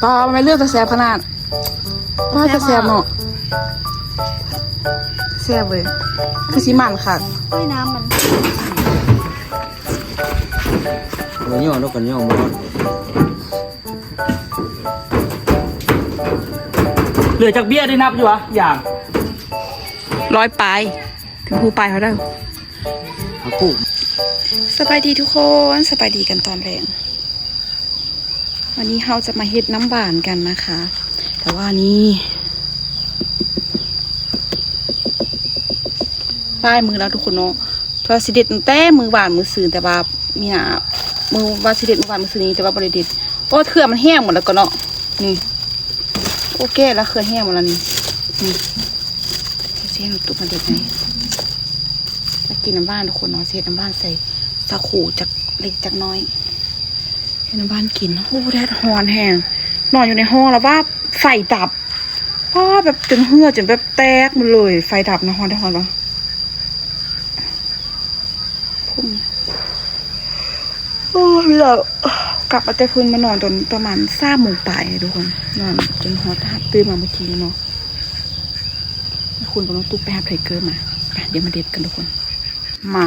ປາ ມັນເລືອກແຕ່ແຊບຂະໜາດ ປາ ແຊບ ແຕ່ແຊບເນາະ ແຊບເວີຍ ຄືຊິມັນຄັກ ໂອ້ຍ ນ້ຳມັນ ບໍ່ຍໍ້ ນກກັນຍໍ້ບໍ່ ເຫຼືອຈັກເບ້ຍໄດ້ນັບຢູ່ຫວະ ຢ່າງ ຮ້ອຍປາຍ ເຖິງຜູ້ປາຍເຮົາໄດ້ ເອົາປູກ ສະບາຍດີທຸກຄົນ ສະບາຍດີກັນຕອນແລງ ວັນນີ້ເຮົາຈະມາເຮັດນ້ຳຫວານກັນນະຄະ ແຕ່ວ່ານີ້ ຫຼາຍມື້ແລ້ວທຸກຄົນເນາະ ວ່າຊິເດັດຕັ້ງແຕ່ມື້ວານມື້ຊືນ ແຕ່ວ່າມີນາ ມື້ ວ່າຊິເດັດມື້ວານມື້ຊືນນີ້ ແຕ່ວ່າບໍ່ໄດ້ເດັດ ເພາະວ່າເຄືອມັນແຫ້ງໝົດແລ້ວກໍເນາະ ນີ້ ໂອ້ ແກ່ແລ້ວ ເຄືອແຫ້ງໝົດແລ້ວນີ້ ນີ້ ຊິເອົາຕຸກມາເດັດໃຫ້ ຢາກກິນນ້ຳຫວານທຸກຄົນເນາະ ຊິເຮັດນ້ຳຫວານໃສ່ສາຄູຈັກເລັກຈັກນ້ອຍ ເຮັດນ້ຳຫວານກິນ ໂອ້ ແດດຮ້ອນແຮງ ນອນຢູ່ໃນຫ້ອງແລ້ວວ່າໄຟດັບ ວ້າ ແບບຈົນເຫື່ອ ຈົນແບບແຕກໝົດເລີຍ ໄຟດັບນະ ຮ້ອນແທ້ ຮ້ອນຫວາ ໂອ້ຍ ແລ້ວກັບມາແຕ່ພຸ້ນ ມານອນຕອນປະມານສາມໂມງປາຍທຸກຄົນ ນອນຈົນຮອດ ຕື່ນມາເມື່ອກີ້ເນາະ ແມ່ຄູນກັບນ້ອງຕຸກໄປຫາໄທເກີມາ ໄປ ດຽວມາເດັດກັນທຸກຄົນ ມາ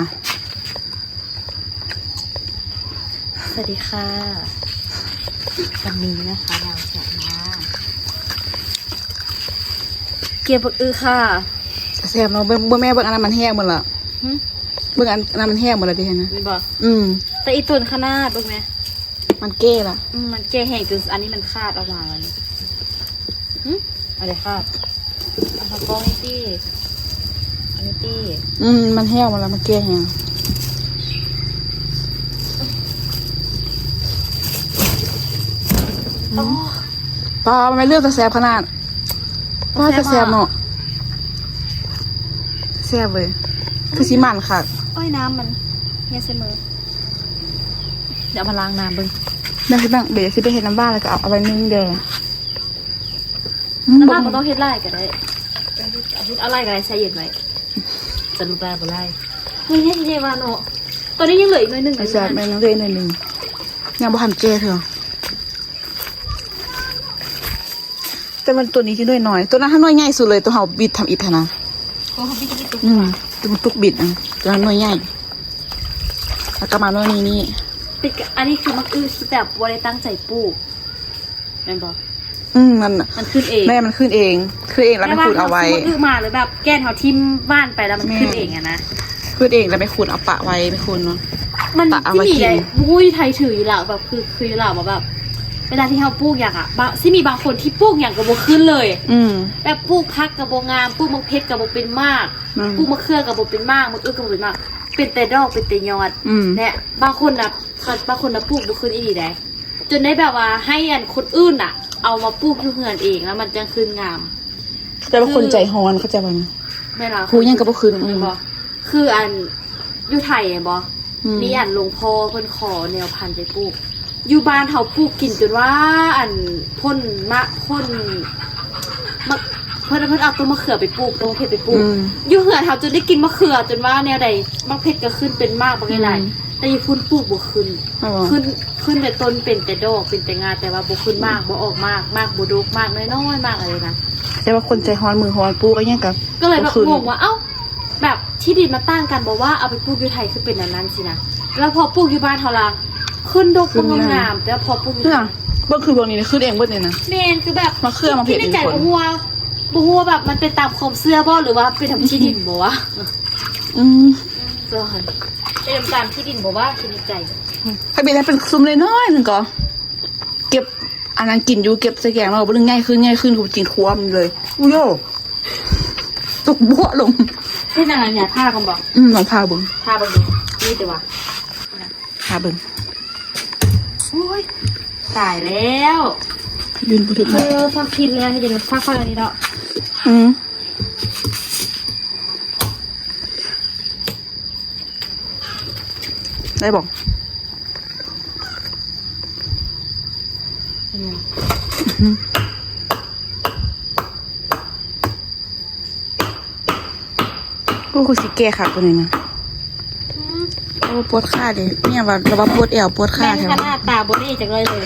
ສະຫວັດດີຄ່ະ ວັນນີ້ນະຄະ ເຮົາຈະມາເກັບບັກອຶຄ່ະ ແຊບເນາະ ເບິ່ງ ເບິ່ງແມ່ ເບິ່ງອັນນັ້ນມັນແຫ້ງໝົດລະ ຫື ເບິ່ງອັນ ອັນນັ້ນມັນແຫ້ງໝົດລະເດ້ຫັ້ນນະ ແມ່ນບໍ່ ອືມ ແຕ່ອີ່ຕົນຂະໜາດ ເບິ່ງແມ່ ມັນແກ່ລະ ອືມ ມັນແກ່ແຮງຈົນອັນນີ້ມັນຂາດອອກມາແລ້ວນີ້ ຫຶ ອັນໃດຂາດ ເອົາມາກ້ອງນີ້ຕິ ອັນນີ້ຕິ ອືມ ມັນແຫ້ວມາແລ້ວ ມັນແກ່ແຮງ ໂອ້ ປາ ມັນເລືອກແຕ່ແຊບຂະໜາດ ປາ ແຊບ ແຕ່ແຊບເນາະ ແຊບເວີຍ ຄືຊິມັນຄັກ ໂອ້ຍ ນ້ຳມັນເຫື່ອໃສ່ມື ດຽວເອົາມາລ້າງນ້ຳເບິ່ງ ດຽວຊິເບິ່ງ ດຽວຊິໄປເຮັດນ້ຳຫວານ ແລ້ວກໍເອົາ ເອົາໄວ້ໜຶ່ງເດີ ອືມ ນ້ຳມັນບໍ່ຕ້ອງເຮັດຫຼາຍກໍໄດ້ ເຮັດ ເຮັດເອົາຫຼາຍກໍໄດ້ ແຊ່ເຢັນໄວ້ ສະຫຼຸບໄດ້ບໍ່ຫຼາຍ ນີ້ ນີ້ວ່າເນາະ ຕອນນີ້ຍັງເຫຼືອອີກໜ້ອຍໜຶ່ງ ແມ່ນ ຍັງເຫຼືອອີກໜ້ອຍໜຶ່ງ ຍັງບໍ່ທັນແກ່ເທື່ອ ແຕ່ມັນຕົວນີ້ຊິໜ່ວຍນ້ອຍ ຕົວນັ້ນຫາໜ່ວຍໃຫຍ່ສຸດເລີຍ ຕົວເຮົາບິດທຳອິດຫັ້ນນະ ໂອ້ ເຮົາບິດທຳອິດ ອືມ ຕົວມັນຕຸກບິດ ອັນ ຕົວນັ້ນໜ່ວຍໃຫຍ່ ແລ້ວກໍມາໜ່ວຍນີ້ ນີ້ ເປັນກະ ອັນນີ້ຄືມັນອຶ ແບບບໍ່ໄດ້ຕັ້ງໃຈປູກ ແມ່ນບໍ່? ອືມ ມັນ ມັນຂຶ້ນເອງ ແມ່ ມັນຂຶ້ນເອງ ຂຶ້ນເອງ ແລ້ວແມ່ຄູນເອົາໄວ້ ແມ່ວ່າສະມຸດອຶມາ ຫຼືແບບແກ່ນເຮົາຖິ້ມຫວ່ານໄປ ແລ້ວມັນ ແມ່ ຂຶ້ນເອງຫັ້ນນະ ຂຶ້ນເອງ ແລ້ວແມ່ຄູນເອົາປະໄວ້ ແມ່ຄູນເນາະ ມັນ ປະເອົາໄວ້ກິນ ບໍ່ຮູ້ຢູ່ໄທຖືຢູ່ລາວ ແບບຄື ຄືຢູ່ລາວ ແບບ ແບບເວລາທີ່ເຮົາປູກຫຍັງອະ ບາງ ຊິມີບາງຄົນທີ່ປູກຫຍັງກໍບໍ່ຂຶ້ນເລີຍ ອືມ ແບບປູກຜັກກໍບໍ່ງາມ ປູກໝາກເຜັດກໍບໍ່ເປັນໝາກ ອືມ ປູກມະເຂືອກໍບໍ່ເປັນໝາກ ໝາກອຶກໍບໍ່ເປັນໝາກ ເປັນແຕ່ດອກ ເປັນແຕ່ຍອດ ອືມ ແລະ ບາງຄົນນະ ບາງຄົນນະປູກບໍ່ຂຶ້ນອີ່ຫຼີໃດ ຈົນໄດ້ແບບວ່າໃຫ້ອັນຄົນອື່ນນະ ເອົາມາປູກຢູ່ເຮືອນເອງ ແລ້ວມັນຈັ່ງຂຶ້ນງາມ ແຕ່ວ່າຄົນໃຈຮ້ອນ ເຂົ້າໃຈບໍ່ນະ? ແມ່ນລະ ປູກຫຍັງກໍບໍ່ຂຶ້ນ ແມ່ນບໍ່? ອືມ ຄືອັນຢູ່ໄທແມ່ນບໍ່? ອືມ ມີອັນຫຼວງພໍ່ເພິ່ນຂໍແນວພັນໄປປູກ ຢູ່ບ້ານເຮົາປູກກິນຈົນວ່າອັນຜົນມະ ຜົນ ມະ ເພິ່ນ ເພິ່ນເອົາຕົ້ນມະເຂືອໄປປູກ ຕົ້ນເຜັດໄປປູກ ອືມ ຢູ່ເຮືອນເຮົາຈົນໄດ້ກິນມະເຂືອ ຈົນວ່າແນວໃດ ໝາກເຜັດກໍຂຶ້ນເປັນໝາກບັກຫຼາຍໆ ອືມ ແຕ່ຢູ່ພຸ້ນປູກບໍ່ຂຶ້ນ ອໍ ຂຶ້ນ ຂຶ້ນແຕ່ຕົ້ນ ເປັນແຕ່ດອກ ເປັນແຕ່ງາ ແຕ່ວ່າບໍ່ຂຶ້ນໝາກ ບໍ່ອອກໝາກ ໝາກບໍ່ດົກ ໝາກນ້ອຍໆ ໝາກອະໄລນະ ແຕ່ວ່າຄົນໃຈຮ້ອນມືຮ້ອນ ປູກອີ່ຫຍັງກໍ ກໍເລີຍແບບ ບໍ່ຂຶ້ນ ງົງວ່າ ເອົ້າ ແບບທີ່ດິນມັນຕ່າງກັນບໍ່ວ່າ ເອົາໄປປູກຢູ່ໄທຄືເປັນແນວນັ້ນຊີ້ນະ ແລ້ວພໍປູກຢູ່ບ້ານເຮົາລະ ຂຶ້ນດົກ ຂຶ້ນງາມ ງາມ ແຕ່ພໍປູກຢູ່ ເອີ ເບິ່ງຄືເບິ່ງນີ້ ຂຶ້ນເອງເບິດນີ້ນະ ແມ່ນ ຄືແບບ ມາເຂືອມາເຜັດ ຄິດໃນໃຈ ບໍ່ຮູ້ວ່າ ບໍ່ຮູ້ວ່າແບບມັນເປັນຕາມຄວາມເຊື່ອບໍ່ ຫຼືວ່າເປັນນຳທີ່ດິນບໍ່ວະ ອືມ ເປັນນຳທີ່ດິນບໍ່ວະ ຄິດໃນໃຈ ຖ້າເປັນ ຖ້າເປັນຊຸມນ້ອຍໆ ໜຶ່ງກໍເກັບ ອັນນັ້ນກິນຢູ່ ເກັບໃສ່ແກງແລ້ວ ບາດໜຶ່ງໃຫຍ່ຂຶ້ນ ໃຫຍ່ຂຶ້ນ ກໍກິນຄວມເລີຍ ອຸໂຍ ຕົກບົວະລົງ ເຮັດຫຍັງອັນນີ້ ຜ່າກ່ອນບໍ່? ອືມ ລອງຜ່າເບິ່ງ ຜ່າເບິ່ງ ນີ້ຕິວະ ຜ່າເບິ່ງ ໂອ້ຍ ຕາຍແລ້ວ ຢືນບໍ່ຖືກ ເອີ ຟັກຜິດແລ້ວ ເຮັດຫຍັງ ຟັກ ຟັກອັນນີ້ເນາະ ອືມ ໄດ້ບໍ່? ໂອ້ ຄືຊິແກ່ຄັກກວ່ານີ້ນະ ອືມ ໂອ້ ປວດຂາເດ້ ແມ່ວ່າ ລະວ່າປວດແອວ ປວດຂາ ແມ່ນ ແທ້ ຂະໜາດຕາບໍ່ດີຈັກໜ້ອຍເລີຍ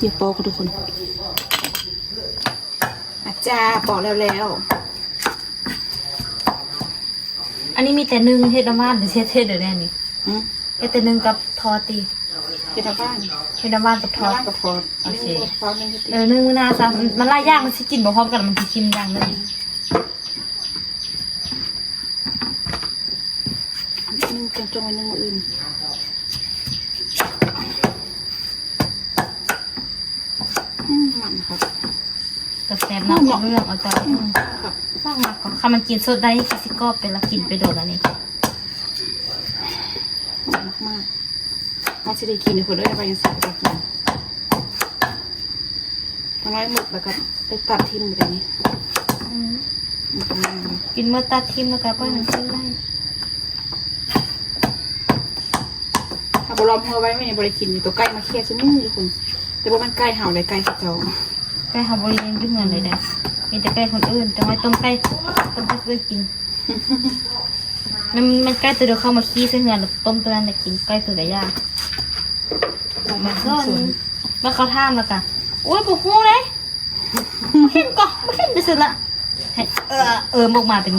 ດຽວປອກທຸກຄົນ. ອາຈາ ປອກແລ້ວແລ້ວ. ອັນນີ້ມີແຕ່ໜຶ່ງເຮັດນ້ຳຫວານ ຫຼືເຮັດ ເຮັດແນວນີ້? ຫືມ? ເຮັດແຕ່ໜຶ່ງກັບທອດຕິ? ເຮັດນ້ຳຫວານ ເຮັດນ້ຳຫວານກັບທອດ. ນ້ຳຫວານກັບທອດ. ໂອເຄ ໜຶ່ງກັບທອດ ໜຶ່ງເຮັດ ເອີ ໜຶ່ງມື້ໜ້າຊະ. ມັນຫຼາຍຢ່າງ ມັນຊິກິນບໍ່ພ້ອມກັນ ມັນຊິເຄັມຢ່າງໜຶ່ງ. ໜຶ່ງຈົງໆ ໄວ້ໜຶ່ງມື້ອື່ນ. ອືມ ມັນຄັກ ກໍແຊບເນາະ ຫອມເນາະ ເລື່ອງເອົາໃຈ. ອືມ ຄັກ ມັກ ມັກ ຄັນມັນກິນສົດໄດ້ ຄືຊິກອບໄປລະ ກິນໄປໂດນລະນີ້. ມັກມາກ ມັກຊິໄດ້ກິນ ເພິ່ນເອີ້ນວ່າຈັ່ງຊີ້ ກໍໄດ້ກິນ. ທາງໃນໝົດແລ້ວກໍໄດ້ຕັດຖິ້ມໄປນີ້. ອືມ ອືມ ກິນໝົດຕັດຖິ້ມແລ້ວກໍປ່ອຍມັນເປື້ອນໄດ້. ຖ້າບໍ່ລ້ອມຫົວໄວ້ ແມ່ນບໍ່ໄດ້ກິນ. ໂຕໄກ່ມາເຄຍຊຸມື້ທຸກຄົນ ແຕ່ບໍ່ແມ່ນໄກ່ເຮົາເດ້ ໄກ່ເຂົາເຈົ້າ. ໄກ່ເຮົາບໍ່ໄດ້ລ້ຽງຢູ່ເຮືອນເລີຍເດ້ ມີແຕ່ໄກ່ຄົນອື່ນ. ຈັ່ງວ່າຕົ້ມໄກ່ ຕົ້ມໄກ່ຄົນອື່ນກິນ. ແມ່ນ ແມ່ນໄກ່ໂຕດຽວເຂົ້າມາຂີ້ໃສ່ເຮືອນ ແລ້ວຕົ້ມໂຕນັ້ນແຫຼະກິນ. ໄກ່ໂຕໃດຢ່າງ ມາສອນ ມາເຂົ້າຖາມແລ້ວກະ ໂອ້ຍ ບໍ່ຮູ້ເດ້ ບໍ່ເຫັນກໍ ບໍ່ເຫັນໄປເສີລະ. ໃຫ້ ເອີ ເອີ ອອກມາເປັນ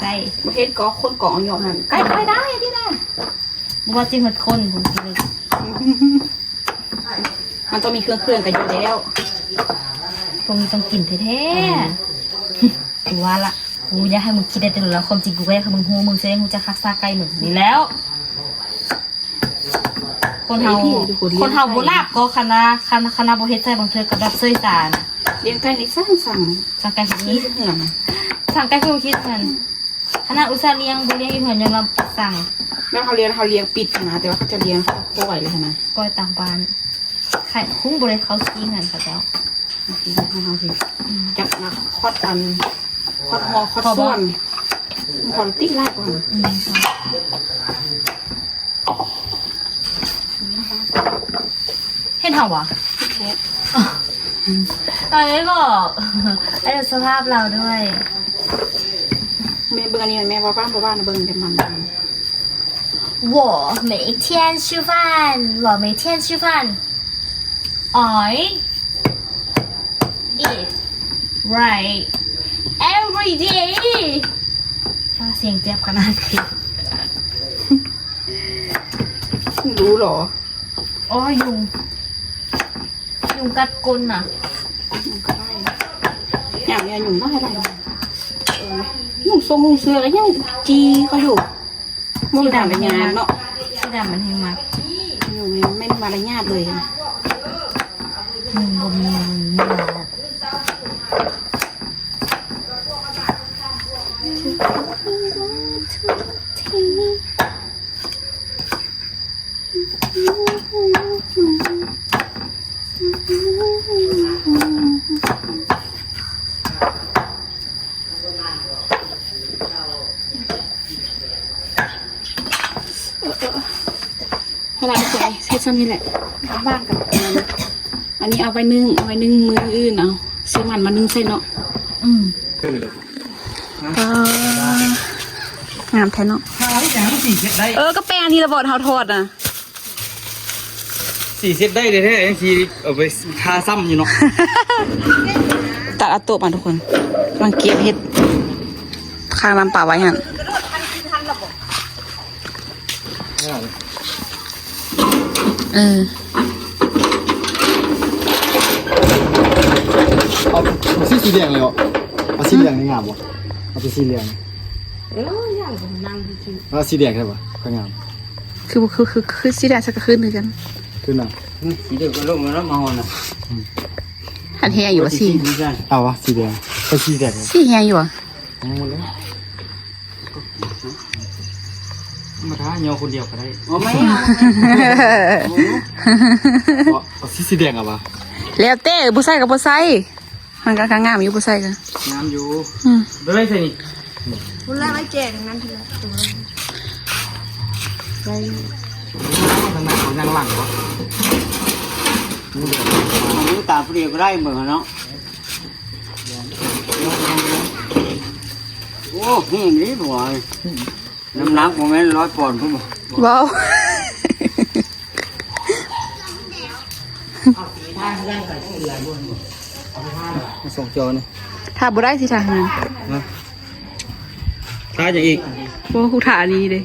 ໄກ່. ບໍ່ເຫັນກໍຄົນກໍເອົາຍອມຫັ້ນ ໄກ່ໄປໄດ້ຕິລະ. ບໍ່ວ່າຈິງຮອດຄົນ ຜູ້ທີ່ເລີກ ມັນຕ້ອງມີເຄື່ອງ ເຄື່ອງກໍຢູ່ແລ້ວ. ພວກນີ້ຕ້ອງກິນແທ້ໆ. ເອີ ກູວ່າລະ ກູຢາກໃຫ້ມຶງຄິດໄດ້ແຕ່ໂດນແລ້ວ. ຄວາມຈິງກູກໍຢາກໃຫ້ມຶງຮູ້ ມຶງຊິໄດ້ຮູ້ຈັກຮັກສາໄກ່ມຶງນີ້ແລ້ວ. ຄົນເຮົາ ໄອ້ທີ່ທຸກຄົນ ຄົນເຮົາ ລ້ຽງໄກ່ ບໍ່ລາບກໍຄັນວ່າ ຄັນ ຄັນວ່າບໍ່ເຮັດໃສ່ ບາງເທື່ອກໍແບບເຊີຍຊານະ. ລ້ຽງໄກ່ນີ້ຊ່າງ ຊ່າງ ຊ່າງໄກ່ ຂີ້ເຫືອນ ຊ່າງໄກ່ ເພື່ອຂີ້ເຫືອນ. ຂະໜາດອຸດສ່າລ້ຽງ ບໍ່ລ້ຽງຢູ່ເຮືອນ ຍອມຮັບສັ່ງ. ແລ້ວເຮົາລ້ຽງ ເຮົາລ້ຽງປິດຫັ້ນນະ ແຕ່ວ່າເຂົາເຈົ້າລ້ຽງ ເຂົາປ່ອຍຫັ້ນນະ ປ່ອຍຕາມບ້ານ. ໄຂ່ ຄົງບໍ່ໄດ້ເຂົ້າຂີ້ເຮືອນເຂົາເຈົ້າ. ໂອເຄ ເຮົາ ເຮົາຊິ ອືມ ຈັບມາຄອດອັນ ຄອດຫົວ ຄອດສ່ວນ. ພໍບໍ່? ພໍຕິຫຼາຍກວ່າ. ອືມ ເຫັນເຮົາຫວາ? ໂອເຄ ເອີ ບອກ ໃຫ້ສະພາບລາວດ້ວຍ. ແມ່ເບິ່ງອັນນີ້ ແມ່ວ່າບ້ານບໍ່ບ້ານ ເບິ່ງແຕ່ມັນ. 我每天吃饭，我每天吃饭。I eat rice every day. ວ່າສຽງແຈບຂະໜາດນີ້ ຮູ້ເຫຼືອ. ໂອ້ຍ ຍຸງ ຍຸງກັດກົ້ນນະ. ຍຸງກໍໄດ້ ຫຍັງນີ້ ຍຸງໄດ້ຫຼາຍ. ເອີ ນຸ່ງຊົງນຸ່ງເສື້ອກໍຍັງຈີ່ເຂົາຢູ່. ບໍ່ມີມາລະຍາດເນາະ. ສີດຳມັນແຮງມັກ ສີດຳມັນແຮງມັກ. ຢູ່ແມ່ນມາລະຍາດເລີຍ. ຍັງບໍ່ມີມາລະຍາດ. ເອີ ເອີ ພໍລະ ໃສ່ ໃສ່ຊ່ຳນີ້ແຫຼະ ບາງໆ ກັນ. ອັນນີ້ເອົາໄວ້ໜຶ້ງ ເອົາໄວ້ໜຶ້ງມື້ອື່ນ ເອົາຊີ້ນມັນມາໜຶ້ງໃສ່ເນາະ. ອືມ ເອີ ງາມແທ້ເນາະ. ເອີ ກໍແປ້ງອັນນີ້ລະບໍ່ ເຮົາທອດນະ. ສີເຊັດໄດ້ແທ້ໆ ຍັງຊິເອົາໄປທາຊ້ຳຢູ່ເນາະ. ຕັດເອົາໂຕະມາທຸກຄົນ ກຳລັງກຽມເຮັດ ຄ້າງນ້ຳປາໄວ້ຫັ້ນ. ເອີ ເອົາ ເອົາສີ ສີແດງເລີຍເນາະ. ເອົາສີເຫຼືອງນີ້ງາມບໍ່? ເອົາແຕ່ສີເຫຼືອງ. ເອີ ຢ່າລະ ນັ່ງຊື່ໆ. ເອົາສີແດງໄດ້ບໍ່? ກໍງາມ. ຄື ຄື ຄື ຄືສີແດງ ສັກກະຄືນຄືກັນ. ຄືນນະ. ອືມ ສີດຽວກັນລົງແລ້ວເນາະ ມາຮອດນະ. ອືມ ຫັນແຮງຢູ່ວ່າສີ. ເອົາວະ ສີແດງ ເອົາສີແດງ. ສີແຮງຢູ່ຫວາ? ເອົາໝົດເລີຍ. ທຳມະດາ ຍໍຄົນດຽວກໍໄດ້. ເອົາໄໝ? ເອົາໄໝ? ເອົາ ເອົາສີ ສີແດງເອົາວະ? ແລ້ວແຕ່ ບໍ່ໃສ່ກໍບໍ່ໃສ່. ມັນກໍ ກໍງາມຢູ່ ບໍ່ໃສ່ກໍງາມຢູ່. ອືມ ໄປໄວ້ໃສນີ້? ພຸ້ນລະ ໄວ້ແຈກນັ້ນພຸ້ນລະ. ໄວ້ທາງໜ້າ ທາງຫຼັງບໍ່? ເອົາຕາມຜູ້ດຽວກໍໄດ້ເບິ່ງເນາະ. ໂອ້ ແຮງເດ້ບໍ່? ອືມ ນ້ຳໜັກບໍ່ແມ່ນຮ້ອຍປອນພຸ້ນບໍ່? ວ້າວ ເ ມາສອງຈອນີ້ ຖ້າບໍ່ໄດ້ຊິຖ້າຫຍັງ? ຮະ? ຖ້າຫຍັງອີກ? ບໍ່ ກູຖ້າອັນນີ້ເດ້.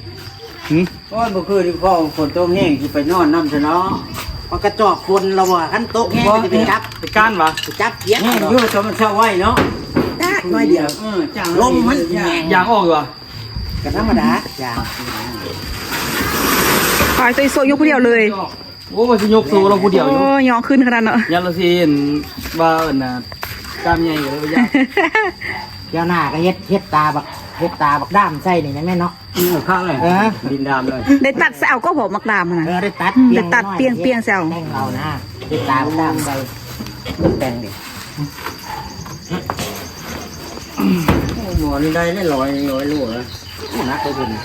ຫື? ໂອ້ຍ ມື້ຄືນນີ້ພໍຝົນຕົກແຮງ ຊິໄປນອນນຳຊະເນາະ. ມັນກະຈອກຝົນລະວ່າ ຄັນຕົກແຮງ ບໍ່ ຊິໄປຈັບ ໄປກ້ານຫວາ? ໄປຈັບປຽກ ແຮງຢູ່ ແຕ່ມັນເຊົາໄວເນາະ. ຈັກໜ້ອຍດຽວ ເອີ ລົມມັນແຮງ ຢາງອອກຢູ່ຫວາ? ກະທຳມະດາ ຢາງ. ໄປ ໂຕໂຊຍົກຜູ້ດຽວເລີຍ. ໂອ້ ວ່າຊິຍົກໂຊລາວຜູ້ດຽວຢູ່. ໂອ້ ຍໍຂຶ້ນຂະໜາດເນາະ. ຢ້ານລາວຊິເຫັນວ່າ ອັນນ່າ ກ້າມໃຫຍ່ກໍເລີຍວ່າຢ້ານ. ດຽວໜ້າກໍເຮັດ ເຮັດຕາບັກ ເຮັດຕາບັກດ້າມໃສ່ນີ້ແມ່ນເນາະ. ເອີ ຄັກເລີຍ ເອີ ດິນດາມເລີຍ. ໄດ້ຕັດໃສ່ເອົາກໍບໍ່ ບັກດ້າມຫັ້ນນະ. ເອີ ໄດ້ຕັດ ອືມ ໄດ້ຕັດປ່ຽງໆໃສ່ເອົາ ແຕ່ງເອົານະ. ເຮັດຕາບັກດ້າມໃສ່ ແຕ່ງເດ້. ໂອ້ ໝໍນີ້ໄດ້ຫຼາຍ ຫຼາຍໂລນະ. ໂອ້ ໜັກເລີຍໂຕນີ້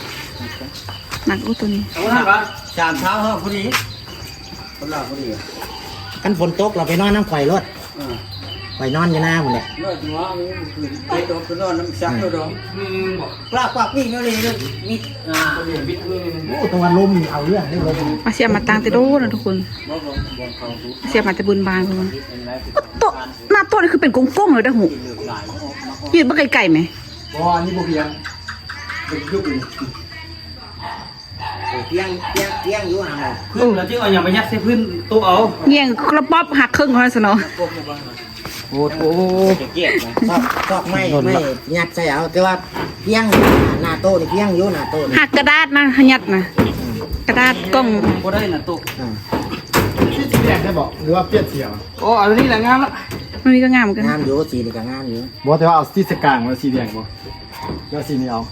ໜັກ. ໂອ້ ໂຕນີ້ ເອົານັ້ນປະ ສາມເທົ້າເຮົາພໍດີ ຄົນລາວພໍດີ. ຄັນຝົນຕົກລະໄປນອນນຳຂ້ອຍໂລດ. ເອີ ຂ້ອຍນອນຢູ່ນາພຸ້ນແຫຼະ. ເລີດຢູ່ຫວາ ໄປຕົກໄປນອນນຳສັກໂລດດອກ. ອືມ ລາກປາກປີກນີ້ນີ້ ມີ ອ່າ ໂອ້ ແຕ່ວ່າລົມນີ້ເອົາເລື່ອງເດ້ລົມ. ອາເຊຍມາຕັ້ງແຕ່ໂດນນະທຸກຄົນ. ອາເຊຍມາແຕ່ບຸນບານພຸ້ນ. ໂຕະ ໜ້າໂຕະນີ້ຄືເປັນກົງໆເລີຍເດ້. ຢູ່ບໍ່ໄກໆແມ? ບໍ່ ອັນນີ້ບໍ່ພຽງ ເປັນຍຸກນີ້. ໂອ້ ພຽງ ພຽງ ພຽງຢູ່ຫັ້ນນະ. ເພິ່ນລະຈຶ່ງເອົາຫຍັງໄປຍັດໃສ່ພື້ນໂຕະເອົາ. ແຍ່ງກະປອບຫັກເຄິ່ງຫັ້ນຊະເນາະ. ໂອ້ໂຫ ຈະກຽດນະ ຊອກ ຊອກໄມ້ ໂດນລະ ໄມ້ຍັດໃສ່ເອົາ. ແຕ່ວ່າພຽງ ໜ້າໂຕະນີ້ພຽງຢູ່ ໜ້າໂຕະນີ້. ຫັກກະດາດນະ ຍັດນະ ກະດາດກ່ອງ. ບໍ່ໄດ້ນະໂຕະ. ອືມ ສີແດງໄດ້ບໍ່ ຫຼືວ່າປ່ຽນສີເອົາ? ໂອ້ ເອົານີ້ລະງາມລະ. ອັນນີ້ກໍງາມຄືກັນ ງາມຢູ່ ສີນີ້ກໍງາມຢູ່. ບໍ່ ແຕ່ວ່າເອົາສີສະກາງ ຫຼືສີແດງບໍ່ ຫຼືວ່າສີນີ້ເອົາ?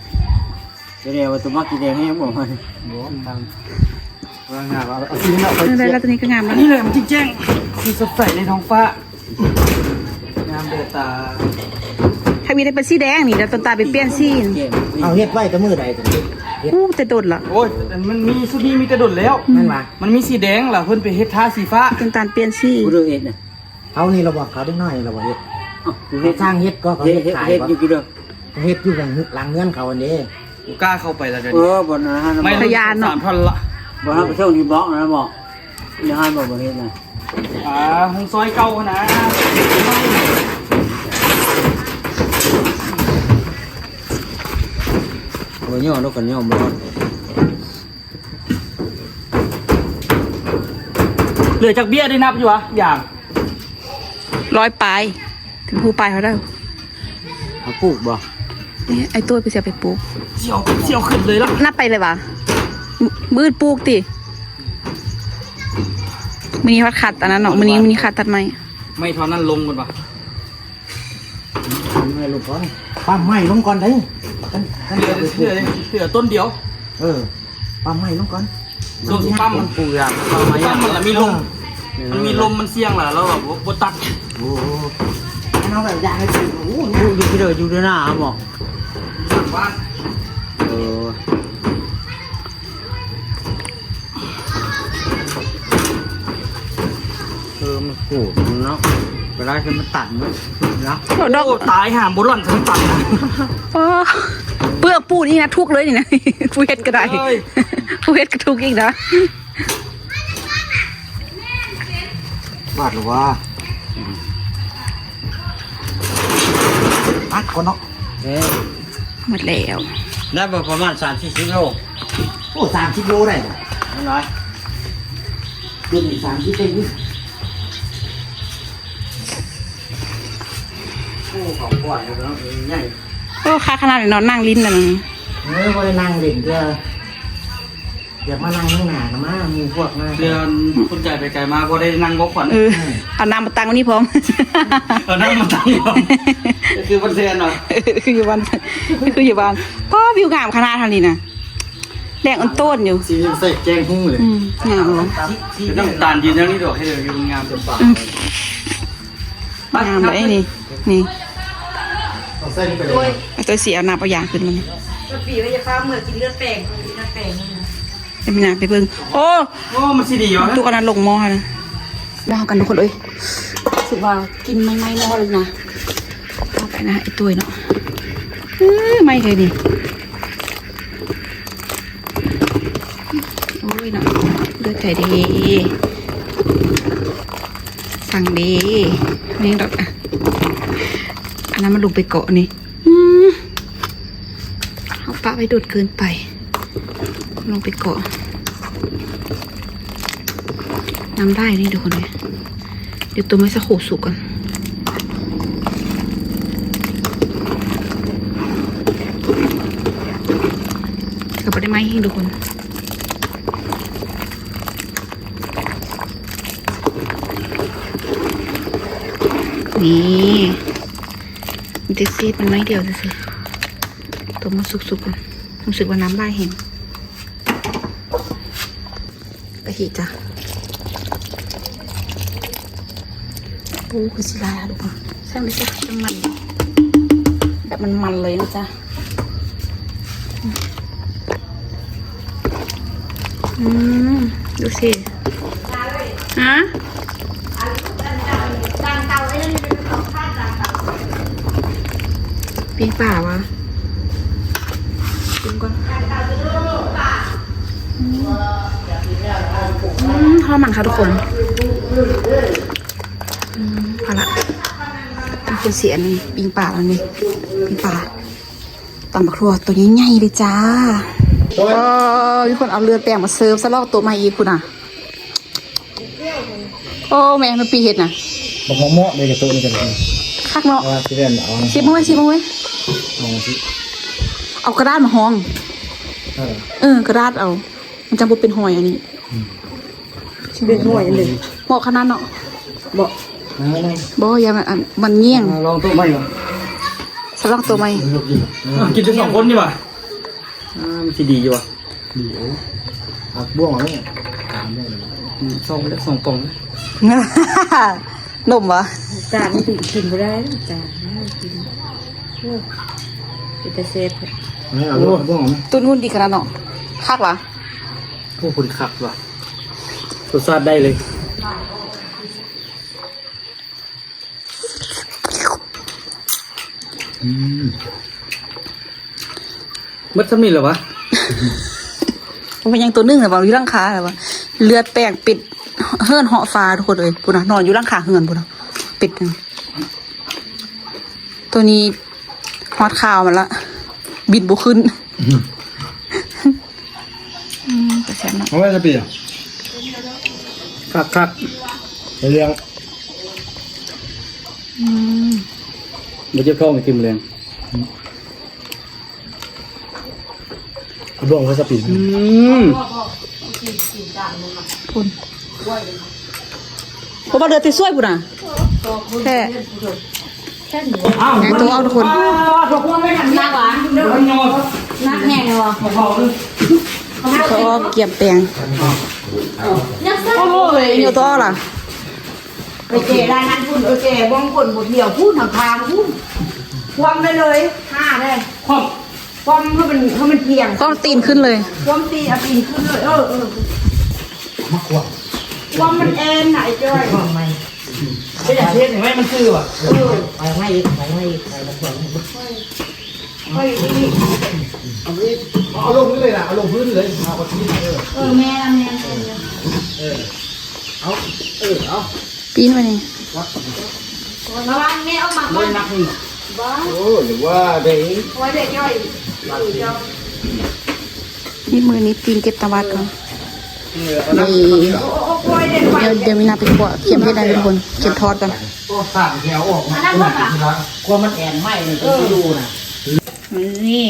ຈະໄດ້ວ່າຕົວມັກຊິແດງໃຫ້ບໍ່? ບໍ່ ງາມ ວ່າງາມ ເອົາ ເອົາສີນີ້ເນາະ. ເອີ ໄດ້ລະ ໂຕນີ້ກໍງາມລະ ນີ້ແຫຼະມັນຈິງແຈ້ງ ຄືສົດໃສໃນທ້ອງຟ້າ ງາມແບບຕາ. ຖ້າມີໄດ້ເປັນສີແດງນີ້ ແລ້ວຕົ້ນຕາໄປປ່ຽນສີ. ເອົາເຮັດໄວ້ແຕ່ມື້ໃດ? ເຮັດ ໂອ້ ແຕ່ດົນລະ. ໂອ້ຍ ມັນມີ ຊຸດນີ້ມີແຕ່ດົນແລ້ວ. ແມ່ນຫວາ? ມັນມີສີແດງລະ ເພິ່ນໄປເຮັດທາສີຟ້າ ຕົ້ນຕາປ່ຽນສີ. ຜູ້ໃດເຮັດນະ? ເຂົານີ້ລະບໍ່ ເຂົາເດັກນ້ອຍລະບໍ່ເຮັດ. ເອົ້າ ເຮັດ ສ້າງເຮັດກໍ ເຂົາເຮັດຂາຍ ເຮັດຢູ່ຕິເດີ. ເຮັດຢູ່ຫຼັງ ຫຼັງເຮືອນເຂົາຫັ້ນເດ້. ບໍ່ກ້າເຂົ້າໄປລະດຽວນີ້. ເອີ ບໍ່ນະ ໄມ້ ພະຍານເນາະ ສາມທ່ອນລະ. ບໍ່ ເຮົາໄປສົ່ງທີ່ບອກນະ ບອກ ດຽວໃຫ້ບອກບໍ່ເຮັດນະ. ອ່າ ໂຮງຊອຍເກົ່າຫັ້ນນະ. ບໍ່ຍໍດອກ ກັນຍໍບໍ່. ເຫຼືອຈັກເບ້ຍໄດ້ນັບຢູ່ຫວາ? ຢ່າງ ຮ້ອຍປາຍ ເປັນຜູ້ປາຍເທົ່າໃດ? ເອົາປູກບໍ່? ນີ້ ໄອ້ໂຕ້ຍໄປຊິເອົາໄປປູກ. ຊິເອົາ ຊິເອົາຂຶ້ນເລີຍລະ. ນັບໄປເລີຍຫວາ? ມື້ອື່ນປູກຕິ? ມື້ນີ້ວັນຂັດອັນນັ້ນເນາະ ມື້ນີ້ ມື້ນີ້ຂັດຕັດໄມ້. ໄມ້ທ່ອນນັ້ນລົງກ່ອນຫວາ? ເອົາໄມ້ລົງກ່ອນ ປ້ຳໄມ້ລົງກ່ອນເດ້. ຄັນ ຄັນຊິເອົາໄປປູກ ເຫຼືອ ເຫຼືອຕົ້ນດຽວ. ເອີ ປ້ຳໄມ້ລົງກ່ອນ. ຊ່ວງຊິປ້ຳມັນປູກຢາກ ປ້ຳໄມ້ ປ້ຳມັນລະມີລົມ. ເອີ ມັນມີລົມ ມັນສ່ຽງລະ ລາວແບບບໍ່ ບໍ່ຕັດ. ໂອ້ ຄັນເຮົາແບບຢາກໃຫ້ປູກ ໂອ້ ຢູ່ທີ່ເດີ ຢູ່ເດີໜ້າບໍ? ຫຼັງບ້ານ. ເອີ ເອີ ມັນຂູດເນາະ ເວລາທີ່ມັນຕັນເນາະ. ໂອ້ ດອກ ໂອ້ ຕາຍຫ່າ ບໍ່ຫຼອນຈະມັນຕັນນະ. ເອີ ເປືອກປູນນີ້ນະ ທຸກເລີຍນີ້ນະ ຜູ້ເຮັດກໍໄດ້ ເອີຍ ຜູ້ເຮັດກໍທຸກອີກນະ. ບາດລະວ່າ ອັດກ່ອນເນາະ. ເອີ ໝົດແລ້ວ ໄດ້ບໍ່ ປະມານສາມສີ່ສິບໂລ. ໂອ້ ສາມສິບໂລໄດ້ບໍ່? ນ້ອຍ ເປັນສາມສິບໄດ້ຢູ່. ໂອ້ ຂອງຂວັນເນາະ ໃຫຍ່. ໂອ້ ຄັກຂະໜາດເນາະ ນັ່ງຫຼິ້ນນັ້ນ. ເອີ ບໍ່ໄດ້ນັ່ງຫຼິ້ນເທື່ອ. ຢ່າມານັ່ງຂ້າງໜ້ານະ ມາ ໝູ່ພວກມາ. ເລື່ອງຄົນໄກໄປໄກມາ ບໍ່ໄດ້ນັ່ງບໍ່ຂວັນ. ເອີ ເອົານ້ຳມາຕັ້ງນີ້ພ້ອມ ເອົານ້ຳມາຕັ້ງນີ້ພ້ອມ. ຄືບໍ່ແຊນເນາະ ຄືຢູ່ບ້ານ ຄືຢູ່ບ້ານ. ປ້າ ວິວງາມຂະໜາດຫັ້ນນີ້ນະ ແດງອ່ອນໂຕນຢູ່. ສີຍັງໃສ່ແກງຫຸ່ງເລີຍ. ອືມ ງາມເນາະ. ນ້ຳຕານຢືນແຖວນີ້ດອກ ໃຫ້ວິວງາມເຕັມປາກ. ອືມ ງາມເດ້ນີ້ ນີ້ ເອົາໃສ່ນີ້ໄປເລີຍ. ເອົາຕົວສີ ເອົານ້ຳເອົາຢາງຂຶ້ນມານີ້. ປີວ່າຢ່າຟ້າວເມືອກິນເລືອດແປງ ກິນເລືອດແປງ. ໄປນາງໄປເບິ່ງ. ໂອ້ ໂອ້ ມັນຊິດີຫວາ? ຕຸກອັນນັ້ນລົງໝໍ້ນະ. ດາວກັນທຸກຄົນເອີຍ ຮູ້ສຶກວ່າກິ່ນໄໝ້ໆໝໍ້ເລີຍນະ. ເອົາໄປນະ ໄອ້ຕຸ້ຍເນາະ. ເອີ ໄໝ້ເລີຍນີ້. ໂອ້ຍເນາະ ເລືອດໄກ່ເດ້. ຕັງເດ້ ນີ້ດອກ ອະ ອັນນັ້ນມັນລົງໄປເກາະນີ້ ອືມ ເຮົາປະໄວ້ດົນເກີນໄປ ລົງໄປເກາະ ນ້ຳຫຼາຍນີ້ທຸກຄົນເອີຍ ດຽວຕົ້ມໃຫ້ສາໂຄສຸກກ່ອນ ກໍບໍ່ໄດ້ໄໝ້ແຮງທຸກຄົນ ນີ້ ມີແຕ່ເສດມັນໜ້ອຍດຽວຊື່ໆ ຕົ້ມໃຫ້ສຸກໆກ່ອນ ຮູ້ສຶກວ່ານ້ຳຫຼາຍແຮງ ກະທິຈ້ະ ໂອ້ ຄືຊິຫຼາຍ ຫາດູກ່ອນ ໃສ່ມັນຊະ ໃຫ້ມັນ ແບບມັນໆເລີຍນະຈ໊ະ ອືມ ດູຊິ ຮະ ປີ້ງປາຫວາ? ຊີມກ່ອນ ອືມ ອືມ ທອດມັນຄ່ະທຸກຄົນ ອືມ ພໍລະ ທຸກຄົນຊິອັນນີ້ ປີ້ງປາແລ້ວນີ້ ປີ້ງປາ ຕຳບັກຖົ່ວໂຕໃຫຍ່ໆເລີຍຈ້າ ເອີ ມີຄົນເອົາເລືອດແປງມາເສີບ ສະລອກໂຕໃໝ່ອີກພຸ້ນນະ ໂອ້ ແມ່ນປີເຮັດນະ ບັກເໝາະເດ້ ກະໂຕະນີ້ກະໄດ້ ຄັກເນາະ ວ່າຊິແມ່ນເອົາ ຊິບເບິ່ງເວີຍ ຊິບເບິ່ງເວີຍ ເອົາຊິ ເອົາກະດາດມາຮອງ ເອີ ກະດາດເອົາ ມັນຈັ່ງບໍ່ເປັນຮອຍອັນນີ້ ອືມ ຊິເປັນຫ້ວຍອັນນີ້ ເໝາະຂະໜາດເນາະ ບໍ່ ບໍ່ ຢ່າມັນ ອັນ ມັນຍ່ຽງ ລອງໂຕະໃໝ່ວະ ສະລອງໂຕະໃໝ່ ກິນໄດ້ສອງຄົນນີ້ຫວາ ອ່າ ມັນຊິດີຢູ່ຫວາ ດີ ເອົາບ່ວງເອົາເລີຍ ອືມ ສອງ ສອງປ່ອງ ນົມຫວາ ການມັນກິນບໍ່ໄດ້ ການກິນ ໂອ້ ເປັນຕາແຊບ ເອົາບ່ວງເອົາ ຕຸ້ນຫຸ່ນດີຂະໜາດເນາະ ຄັກຫວາ ໂອ້ ພຸ້ນຄັກຫວາ ລົດຊາດໄດ້ເລີຍ ອືມ ໝົດສ່ຳນີ້ແລ້ວຫວາ ມັນຍັງໂຕໜຶ່ງແລ້ວຫວາ ຢູ່ຫຼັງຄາແລ້ວຫວາ ເລືອດແປງເປັດເຫີນເຫາະຟ້າທຸກຄົນເອີຍ ພຸ້ນນະ ນອນຢູ່ຫຼັງຄາເຮືອນພຸ້ນນະ ເປັດ ໂຕນີ້ຮອດຄາວມັນລະ ບິນບໍ່ຂຶ້ນ ອືມ ອືມ ກະແຊບເນາະ ເອົາໄວ້ຊະປີ ຄັກໆ ໄປລ້ຽງ ອືມ ບໍ່ເຈັບທ້ອງກິນມື້ແລງ ອືມ ເອົາບ່ວງໄວ້ຊະປີ ອືມ ພຸ້ນ ໂອ້ ບໍ່ເຫຼືອແຕ່ສວຍພຸ້ນນະ ແທ້ ແກງຕົວອອກທຸກຄົນ ໜັກຫວາ ໜັກແຮງເລີຍຫວາ ເຂົາອອກກຽມແປງ ໂອ້ໂຫ ເອົາຕົວອອກລະ ເອີ ເຈ້ ລາຍນັ້ນພຸ້ນ ເອີ ເຈ້ ບ້ອງຄົນບໍ່ທ່ຽວພຸ້ນ ທາງທາງພຸ້ນ ຄວ່ຳໄປເລີຍ ຫ້າເດ້ ຄວ່ຳ ຄວ່ຳໃຫ້ມັນ ໃຫ້ມັນທ່ຽງ ຄວ່ຳຕີນຂຶ້ນເລີຍ ຄວ່ຳຕີນ ເອົາຕີນຂຶ້ນເລີຍ ເອີ ເອີ ມາຄວ່ຳ ຄວ່ຳມັນແອນນະ ໄອ້ຈ້ອຍ ຄວ່ຳໃໝ່ ເຮັດຫຍັງ ເຮັດໃຫ້ມັນຊື່ຫວາ ເອີ ໄປໃໝ່ອີກ ໄປໃໝ່ອີກ ໄປມາຄວ່ຳ ເອົາອີກ ເອົາອີກ ເອົາລົງນີ້ເລີຍນະ ເອົາລົງພື້ນເລີຍ ເອົາກະທິ ເອີ ເອີ ແມ່ນ ແມ່ນ ແມ່ນ ເອີ ເອົາ ເອີ ເອົາ ປີ້ງມານີ້ ລະວັງແມ່ອອກມາກ່ອນ ບໍ່ໄດ້ນັບນີ້ ບໍ່ ໂອ້ ຢ່າວ່າເດ້ ວ່າເດ້ ຈ້ອຍ ນີ້ມື້ນີ້ປີ້ງເກັບຕາວັດກ່ອນ ນີ້ ໂອ້ ໂອ້ ໂອ້ຍ ເດ້ ດຽວ ດຽວມີນາໄປຂົ້ວ ກຽມເຮັດໄດ້ທຸກຄົນ ກຽມທອດກ່ອນ ໂອ້ ສາມແຖວອອກມາ ອັນນັ້ນບໍ່ ກວ່າມັນແອນໃໝ່ນີ້ ເອີ ຢູ່ນະ ນີ້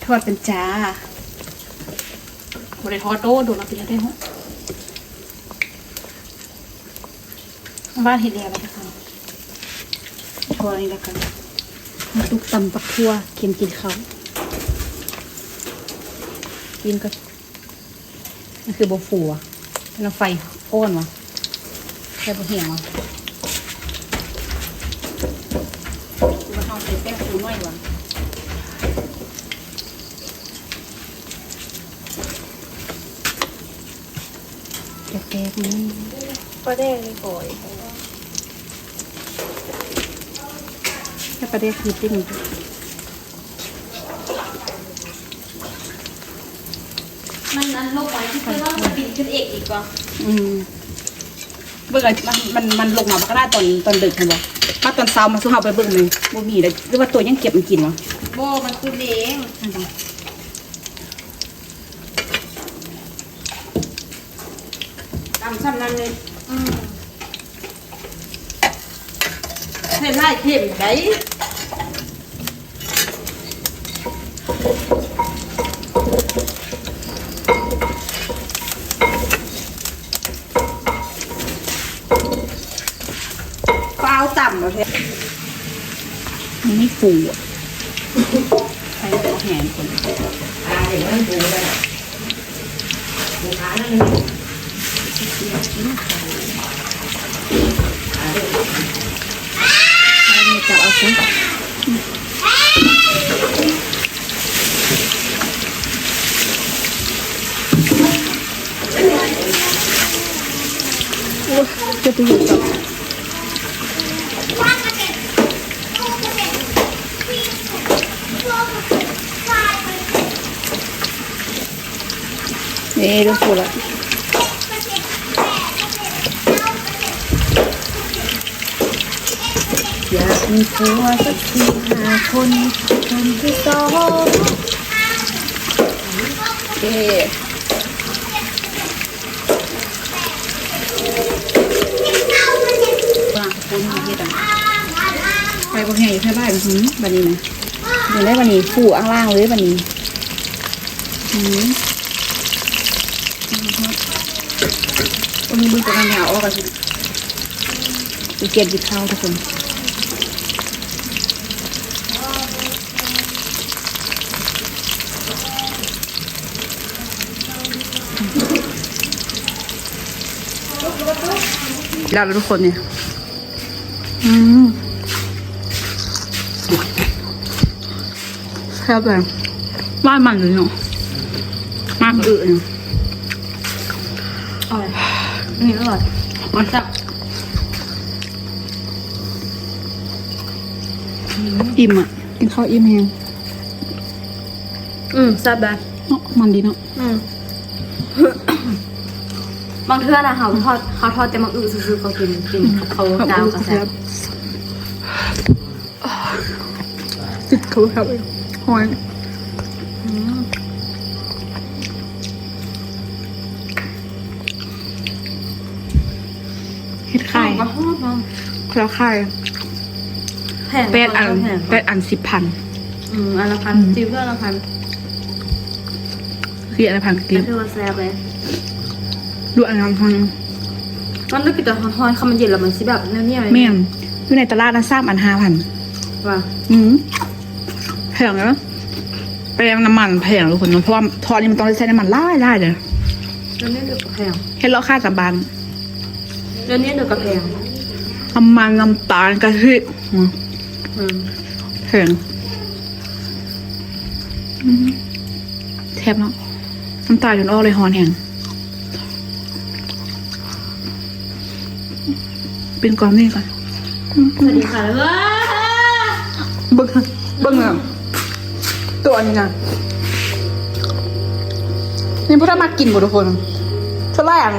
ທອດກັນຈ້າ ບໍ່ໄດ້ທອດໂດນ ໂດນເອົາໄປເຮັດໄດ້ເນາະ ບ້ານເຮັດແລ້ວລະກັນ ທອດນີ້ລະກັນ ຕຸກຕຳບັກຖົ່ວ ກຽມກິນເຂົ້າ ກິນກ່ອນ ມັນຄືບໍ່ຟູຫວາ ນ້ຳໄຟອ່ອນຫວາ ໄຟບໍ່ແຮງຫວາ ຄືວ່າເຮົາໃສ່ແປ້ງຟູໜ້ອຍຫວາ. ແຊບໆ ນີ້ ປາແດກນີ້ກໍ ແຕ່ປາແດກເຜັດເດ້ນີ້ ມັນອັນລົງໄວ້ທີ່ເພິ່ນວ່າມັນກະບິນຂຶ້ນເອງອີກບໍ່? ອືມ. ເບິ່ງ ມັນ ມັນ ມັນລົງມາບັກຫຼາຍຕອນ ຕອນເດິກຫັ້ນບໍ່? ມາຕອນເຊົ້າມາສູ່ເຮົາໄປເບິ່ງແມ່ນບໍ່ມີແລ້ວ ຫຼືວ່າຕົວຍັງເກັບມັນກິນວະ? ບໍ່ ມັນຂຶ້ນເອງ. ຕຳສ່ຳນັ້ນເລີຍ. ອືມ ເຮັດຫຼາຍເຂັມໄດ໋. ຟ້າວຕຳເອົາແທ້ ມັນມີຟູອະ ໃສ່ແຫ້ງຄົນ ອ່າ ໃຫ້ມັນປູໄດ້ ປູຂານັ້ນ ໃສ່ມືຈັບເອົາຊະ. ໂອ້ຍ ຈະໄປຢູ່ກັບ ນີ້ ເລີ່ມປູແລ້ວ. ຢາກມີຜົວສັກສີ່ຫ້າຄົນ ຄົນທີສອງ. ເອ ວ່າຄົນເຮັດອະ ໄຟບໍ່ແຮງ ຢູ່ແຖວບ້ານ. ຫື ບາດນີ້ນະ ຍັງໄດ້ບາດນີ້ ຟູອ່າງລ່າງເລີຍບາດນີ້. ຫື ເບິ່ງ ເບິ່ງຕົວນັ້ນ ເອົາອອກກ່ອນ. ຂີ້ກຽດກິນເຂົ້າທຸກຄົນ. ແລ້ວທຸກຄົນນີ້ ອືມ ແຊບເລີຍ ຫວານມັນດີເນາະ ມາກອຶ. ອືມ ອະຮ່ອຍ ອັນນີ້ອະຮ່ອຍ ແຊບ. ອີ່ມອະ ກິນເຂົ້າອີ່ມແຮງ. ອືມ ແຊບເດ ເນາະ ມັນດີເນາະ. ອືມ ບາງເທື່ອນະ ເຮົາທອດ ເຮົາທອດແຕ່ໝາກອຶຊື່ໆ ເຂົາກິນ ກິນ ອືມ ເຂົ້າ ເຂົ້າ ເຂົ້າ ເຂົ້າ ເຂົ້າ ເຂົ້າ ເຂົ້າ ຕິດເຂົ້າ ເຂົ້າ ເຂົ້າ ຮ້ອນ. ອືມ ເຮັດໄຂ່ ເຂົ້າກໍຮອດເນາະ ເຂົ້າໄຂ່ ແພງ ແປດອັນ ແພງ ແປດອັນສິບພັນ. ອືມ ອັນລະພັນ ອືມ ຈີບ ອັນລະພັນ ຄືອັນລະພັນກີບ ກໍຖືວ່າແຊບເລີຍ. ດູອັນນັ້ນ ມັນໄດ້ກິນຕອນຮ້ອນໆ ຄັນມັນເຢັນແລ້ວມັນຊິແບບໜຽວໆ. ແມ່ນ ຢູ່ໃນຕະຫຼາດນະ ສາມອັນຫ້າພັນ. ວ່າ ອືມ ແພງເນາະ ແປ້ງ ນ້ຳມັນແພງທຸກຄົນເນາະ ເພາະວ່າທອດນີ້ມັນຕ້ອງໄດ້ໃຊ້ນ້ຳມັນຫຼາຍໆເດີ. ດຽວນີ້ກໍແພງ ເຮັດເລາະຂາຍຕາມບ້ານ. ດຽວນີ້ກໍແພງ ນ້ຳມັນ ນ້ຳຕານ ກະທິ ອືມ ອືມ ແພງ. ອືມ ແຊບເນາະ ນ້ຳຕາຈົນອອກເລີຍ ຮ້ອນແຮງ. ເປັນກ່ອນນີ້ກ່ອນ. ສະຫວັດດີຄ່ະ. ເບິ່ງ ເບິ່ງນະ ຕົວນີ້ນະ ນີ້ບໍ່ໄດ້ມັກກິນບໍ່ທຸກຄົນ? ສ່ວນຫຼາຍອັນ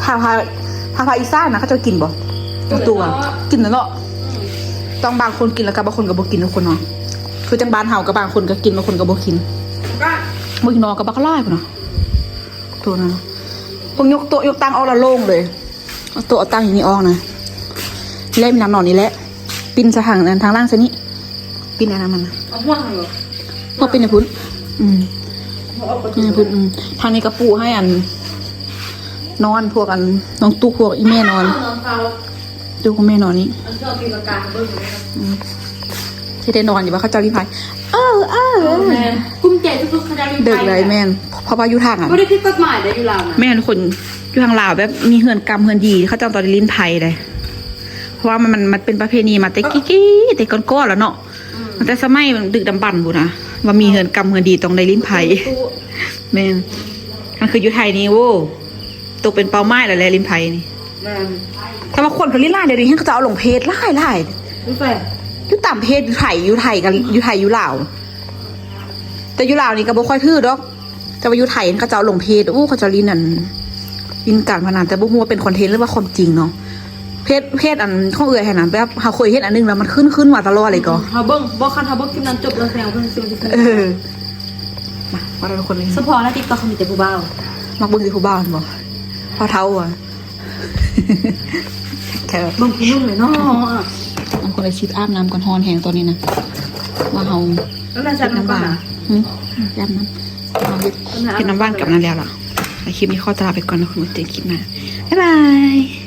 ພາ ພາ ພາ ພາກອີສານນະ ເຂົາເຈົ້າກິນບໍ່? ຕົວ ກິນແລ້ວເນາະ. ຕ້ອງບາງຄົນກິນ ແລ້ວກໍບາງຄົນກໍບໍ່ກິນທຸກຄົນເນາະ. ຄືຈັ່ງບ້ານເຮົາກໍບາງຄົນກໍກິນ ບາງຄົນກໍບໍ່ກິນ. ບໍ່ກິນນອກກໍບັກຫຼາຍພຸ້ນນະ. ໂຕນັ້ນນະ ພວກຍົກໂຕະຍົກຕັ່ງອອກແລ້ວໂລ່ງເລີຍ. ເອົາໂຕະເອົາຕັ່ງຢູ່ນີ້ອອກນະ ແລະມີນ້ຳນອນນີ້ແຫຼະ ປິ່ນສະທາງນັ້ນ ທາງຫຼັງຊະນີ້ ປິ່ນອັນນັ້ນມັນນະ ເອົາຫົວຫັ້ນເນາະ ຫົວປິ່ນໃນພຸ້ນ. ອືມ ຫົວອອກໄປພຸ້ນ. ອືມ ທາງນີ້ກໍປູໃຫ້ອັນ ນອນ ພວກອັນ ນ້ອງຕຸກ ພວກອີ່ແມ່ນອນ. ເອົານອນເຝົ້າ ຢູ່ກັບແມ່ນອນນີ້ ອັນເທື່ອຕີລະກາໃຫ້ເບິ່ງເລີຍ. ອືມ ຊິໄດ້ນອນຢູ່ວ່າເຂົາເຈົ້າລີ້ນໄພ. ເອີ ເອີ ເອີ ແມ່ນ ກຸ້ມໃຈສຸດໆ ເຂົາເຈົ້າລີ້ນໄພ ເດິກເລີຍ. ແມ່ນ ເພາະວ່າຢູ່ທາງ ບໍ່ໄດ້ຜິດກົດໝາຍເດ້ ຢູ່ລາວນະ. ແມ່ນ ຄົນຢູ່ທາງລາວແບບມີເຮືອນກຳເຮືອນດີ ເຂົາເຈົ້າຕ້ອງໄດ້ລີ້ນໄພເດ້ ເພາະວ່າມັນ ມັນ ມັນເປັນປະເພນີມາແຕ່ກີ້ໆ ແຕ່ກ່ອນໆແລ້ວເນາະ. ອືມ ຕັ້ງແຕ່ສະໄໝດຶກດຳບັນພຸ້ນນະ ວ່າມີເຮືອນກຳເຮືອນດີຕ້ອງໄດ້ລີ້ນໄພ. ແມ່ນ ຄັນຄືຢູ່ໄທນີ້ ໂອ້ ຕົກເປັນເປົ້າໝາຍແລ້ວແຫຼະ ລີ້ນໄພນີ້. ແມ່ນ ແຕ່ວ່າຄົນເຂົາລີ້ນຫຼາຍ ດຽວນີ້ເຫັນເຂົາເຈົ້າເອົາລົງເພຈຫຼາຍໆ. ຢູ່ໃສ? ຢູ່ຕາມເພຈ ຢູ່ໄທ ຢູ່ໄທກັນ ຢູ່ໄທຢູ່ລາວ. ແຕ່ຢູ່ລາວນີ້ກໍບໍ່ຄ່ອຍຖືດອກ ແຕ່ວ່າຢູ່ໄທເຂົາເຈົ້າເອົາລົງເພຈ. ໂອ້ ເຂົາເຈົ້າລີ້ນອັນ ຫຼິ້ນການພະນັນ ແຕ່ບໍ່ຮູ້ວ່າເປັນຄອນເທັນ ຫຼືວ່າຄວາມຈິງເນາະ. ເພຈ ເພຈອັນຂອງເອື້ອຍຫັ້ນນະ ແບບເຮົາເຄີຍເຫັນອັນໜຶ່ງແລ້ວ ມັນຂຶ້ນ ຂຶ້ນມາຕະຫຼອດເລີຍກໍ ເຮົາເບິ່ງ ບໍ່ ຄັນເຮົາເບິ່ງຄລິບນັ້ນຈົບແລ້ວ ແສດງວ່າເພິ່ນຊິວ່າຊິ ເອີ ມາ ມາທຸກຄົນເລີຍ ສະເພາະໃນຕິກຕັອກເຂົາມີແຕ່ຜູ້ບ່າວ ມັກເບິ່ງແຕ່ຜູ້ບ່າວແມ່ນບໍ່? ເຖົ້າໆ ອະ ແຄ່ເບິ່ງຜູ້ໜຸ່ມເລີຍເນາະ. ເອົາຄົນລະຊິບ ອາບນ້ຳກ່ອນ ຮ້ອນແຮງຕອນນີ້ນະ ວ່າເຮົາ ແລ້ວຈະ ເຮັດນ້ຳຫວານ ອາບນ້ຳກ່ອນນະ ຫຶ ອາບນ້ຳ ເຮົາເຮັດ ເຮັດນ້ຳຫວານກັບນັ້ນແລ້ວລະ. ໃນຄລິບນີ້ຂໍຕົວລາໄປກ່ອນເນາະ ເຈີກັນຄລິບໜ້າ ບາຍບາຍ.